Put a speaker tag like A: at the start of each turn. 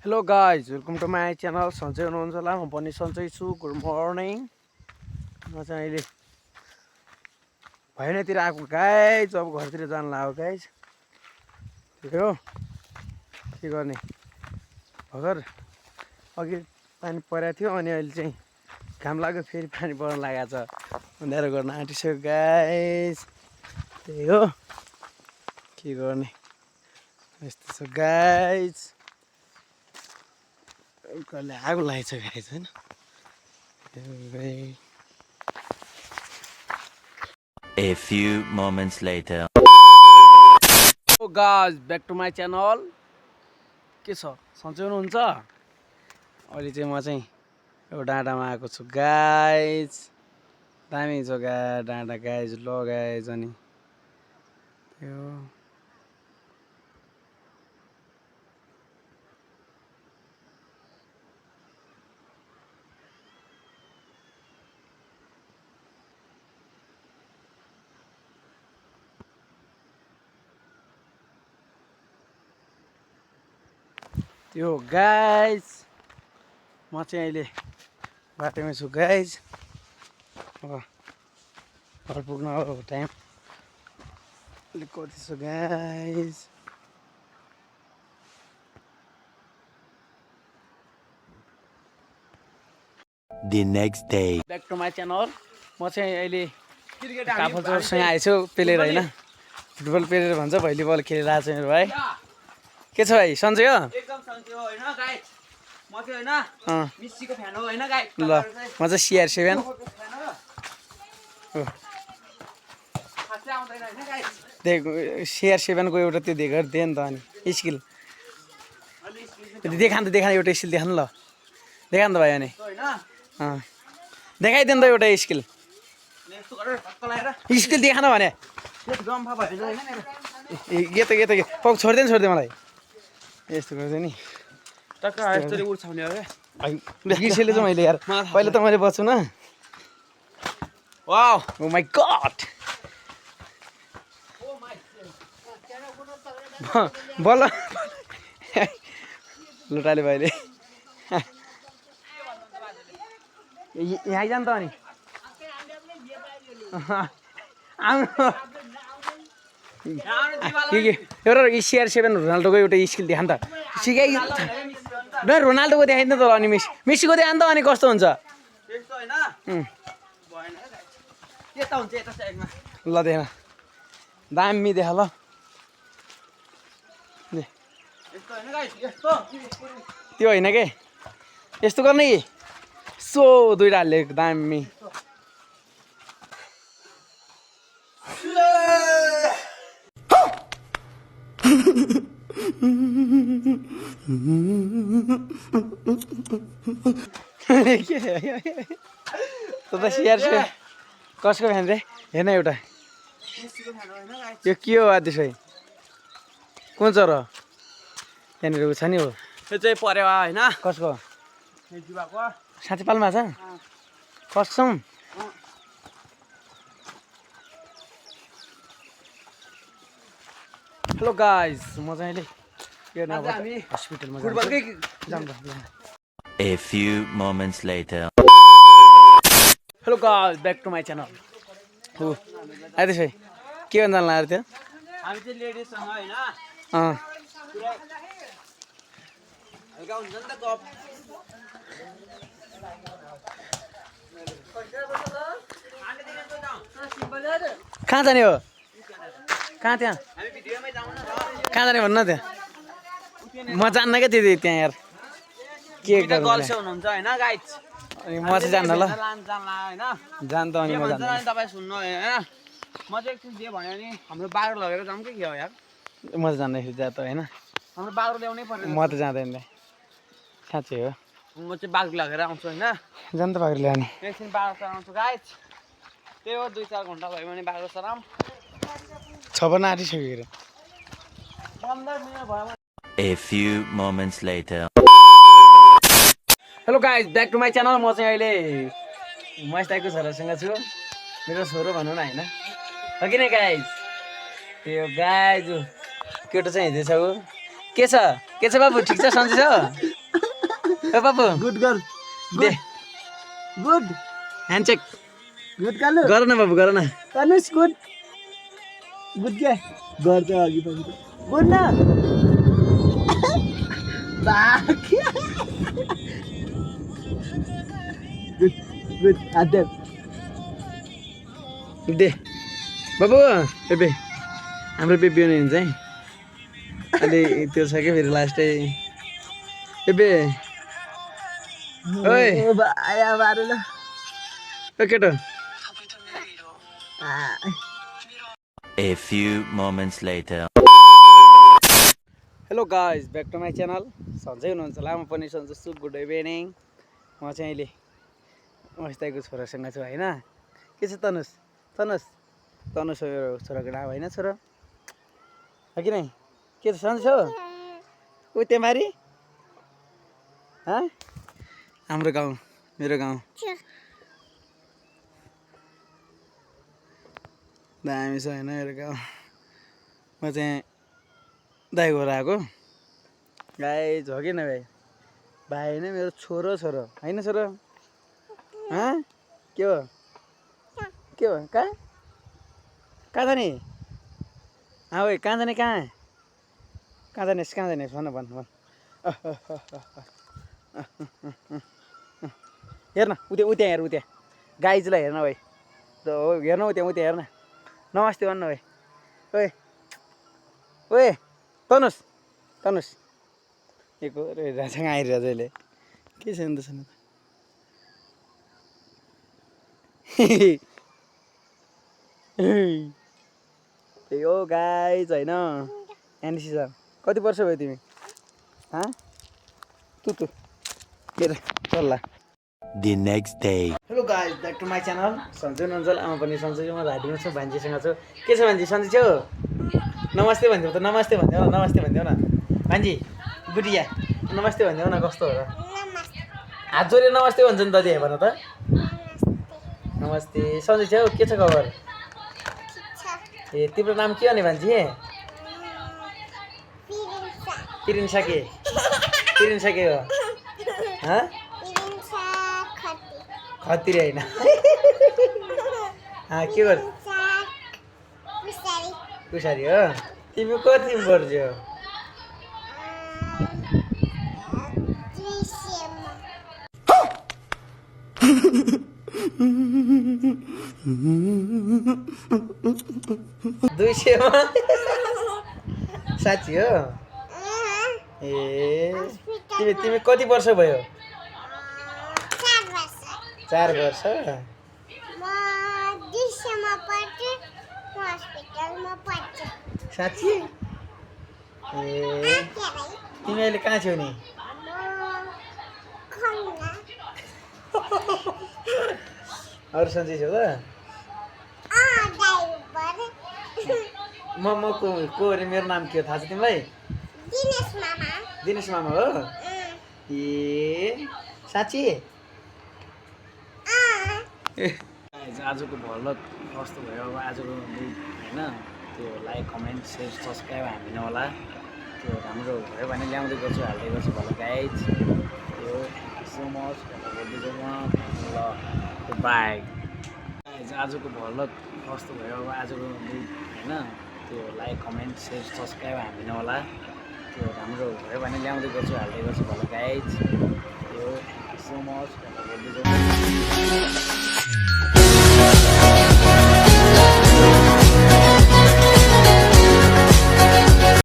A: Hello guys, welcome to my channel. सन्चै हुनुहुन्छ होला म पनि सन्चै छु. Good morning. म चाहिँ अहिले भैनातिर आएको गाइज. अब घरतिर जान लाग्यो गाइज. त्यो हो के गर्ने भर्खर अघि पानी परेको थियो अनि अहिले चाहिँ घाम लाग्यो फेरि पानी पर्न लागेको छ. उनीहरू गर्न आँटिसक्यो गाइज. त्यही हो के गर्ने यस्तो छ गाइज. कहिले आगो लागेछ गाइज हैन.
B: A few moments later.
A: Oh guys, back to my channel. के छ सन्चै हुनुहुन्छ? अहिले चाहिँ म चाहिँ एउटा डाँडामा आएको छु गाइज. दामी जग्गा डाँडा गाइज. ल गाइज अनि त्यो त्यो गाइज. म चाहिँ अहिले बाटोमै छु गाइज. अब घर पुग्न अब टाइम अलिक कति छ guys.
B: The next day.
A: Back to my channel. म चाहिँ अहिले काफलचोरसँग आएछु पेलेर होइन. फुटबल पेलेर भन्छ भलिबल खेलिरहेको छु मेरो भाइ. के छ भाइ सन्चै हो?
C: एकदम सन्चै हो हैन गाइस. म चाहिँ हैन मेस्सीको फ्यान हो हैन गाइस.
A: ल म चाहिँ CR7
C: खासै आउँदैन हैन गाइस.
A: देखेको CR7 को एउटा त्यो देखेर दिए नि त अनि स्किल देखान एउटा स्किल देखान ल. देखान त भाइ अनि
C: हैन
A: देखाइदिनु त एउटा स्किल.
C: यस्तो गरेर टक्क लाएर
A: स्किल देखान भने
C: त्यो जम्फा भयो हैन मेरो.
A: के त पक छोड्दै मलाई यस्तो गर्दै नि.
C: टक्क यस्तोले उड्छाउने हो के.
A: गिर्सेले चाहिँ मैले यार पहिला त मैले बच्छु न.
C: Wow
A: oh my god. बल लुटाले भाइले यहाँ आइजानु त अनि के एउटा CR7 रोनाल्डोको एउटा स्किल देखान त. सिकाइ रोनाल्डोको देखाइदिनु त अनि मेस्सीको देखान त अनि कस्तो हुन्छ
C: यस्तो हैन भएन के त हुन्छ यता साइडमा.
A: ल देखा दामी देखा ल.
C: यस्तो हैन गाइस यस्तो
A: त्यो होइन के यस्तो गर्ने कि सो दुइटा हाल्ले दामी. CR7 कसको फ्यान रे हेर्न एउटा.
C: मेस्सीको फ्यान हो हैन गाइस.
A: यो के हो आदेश भाइ कुन चरो त्यहाँनिर छ नि हो
C: यो चाहिँ परेवा हैन.
A: कसको
C: यो जुवाको
A: साँच्चै पाल्मा छ कसम. हेलो गाइज म चाहिँ अहिले
C: हामी
A: हस्पिटलमा
C: फुटबलकै
A: जाम.
B: A few moments later.
A: Hello guys back to my channel. हो आदेश भाइ के गर्न जानु लाग्यो थियो?
C: हामी चाहिँ लेडिजसँग हैन
A: अँ
C: हल्का हुन्छ नि त गफ.
A: कहाँ जाने हो? कहाँ त्यहाँ
C: हामी भिडियोमै जाउँ न.
A: कहाँ जाने भन्नु त्यहाँ. म जान्न क्या त्यहाँ यार के गर्नु
C: गर्ल्स हुनुहुन्छ हैन गाइस.
A: अनि म चाहिँ जान्न ल.
C: जानला हैन.
A: जान त अनि
C: के
A: म
C: भन्छ
A: जान्न.
C: नि तपाईँ सुन्नु हैन. म चाहिँ एकछिन जे भन्यो नि हाम्रो बाग्रो लगेर जाउँ के हो यार.
A: म चाहिँ जान्दैछु जा त होइन.
C: हाम्रो बाग्रो ल्याउनै पर्यो.
A: म त जाँदैन साँच्चै हो.
C: म चाहिँ बाग्रो लगेर आउँछु हैन.
A: जान त भाइले ल्याउने
C: एकछिन बाग्रो चलाउँछु गाइस. त्यही हो 2-4 घन्टा भयो भने बाग्रो चलाऊँ.
A: 6 बन्न आँटिसक्यो रे.
C: 15 मिनेट भयो.
B: A few moments later.
A: Hello guys back to my channel. म चाहिँ अहिले महेश दाइको छोरासँग छु. मेरो छोरो भनौँ न होइन हो कि नै गाइज. त्यो गाइज केटो चाहिँ हिँड्दैछ ऊ. के छ बाबु ठिक छ सन्चै छ? ए बाबु
C: गुड गर
A: दे
C: गुड
A: ह्यान्डचेक
C: गुड कालु
A: गर न बाबु गर न
C: कानुस गुड गुड के गर्छ अघि पनि गुड न बाकी गुड गुड आदर
A: दे बाबु बेबे हाम्रो बेबी हुने हुन्छ है अलि त्यो छ कि फेरि लास्टै बेबे ओए
C: आया बारे ल
A: ओ केटो
B: A few moments later.
A: Hello guys back to my channel सन्चै हुनुहुन्छ लामो पनि सन्चै छु गुड इभिनिङ म चाहिँ अहिले मस्ताईको छोरासँग छु होइन के छ तनुस तनुस तनुस छोराको नाम होइन छोरा हो कि नै के छ सन्चै छौ ऊ त्यहाँ मारी हाम्रो गाउँ मेरो गाउँ दामी छ होइन मेरो गाउँ म चाहिँ दाइ घर आएको गाई छ कि न भाइ भाइ होइन मेरो छोरो छोरो होइन छोरो के हो कहाँ कहाँ जाने ओइ कहाँ जाने कहाँ जाने भन भन भन हेर्न उता हेर उता गाइजलाई हेर्न भाइ हेर्न उता हेर्न नमस्ते भन्नु भाइ ओए ओए तनुस तनुस एक रासँग आइरहेछ अहिले के छ अन्त छैन त्यही हो गाइज होइन एनसी छ कति वर्ष भयो तिमी तु हेर चल्ला
B: The next day.
A: Hello guys back to my channel सन्चै हुनुहुन्छ आमा पनि सन्चै छु म रातिमा छु भान्जीसँग छु के छ भान्जी सन्चै छौ नमस्ते भनिदेऊ त नमस्ते भनिदेऊ न नमस्ते भनिदेऊ न भान्जी गुडिया नमस्ते भनिदेऊ न कस्तो हो र हात जोडेर नमस्ते भन्छ नि दादी भन त नमस्ते सन्चै छौ के छ खबर ए तिम्रो नाम के हो नि भान्जी पिरिन्सा के हो खतिर होइन के गर्छ कुसारी हो तिमी कति पढ्छौ दुई सयमा साँच्ची हो ए तिमी कति वर्ष भयो 4 वर्ष साँच्ची ए तिमी अहिले कहाँ छौ नि अरू सन्चै छौ त म को अरे मेरो नाम के हो थाहा छ तिमीलाई दिनेश मामा हो ए साँच्ची आजको भ्लग कस्तो भयो अब आजको होइन त्यो लाइक कमेन्ट सेयर सब्सक्राइब हाल्दिनु होला त्यो राम्रो भयो भने ल्याउँदै गर्छु हाल्दै गर्छु भल गाइज त्यो सो मच बोल्दै म ल बाई आजको भ्लग कस्तो भयो अब आजको होइन त्यो लाइक कमेन्ट सेयर सब्सक्राइब हाल्दिनु होला त्यो राम्रो भयो भने ल्याउँदै गर्छु हाल्दै गर्छु भल गाइज त्यो सो मच बोल्दै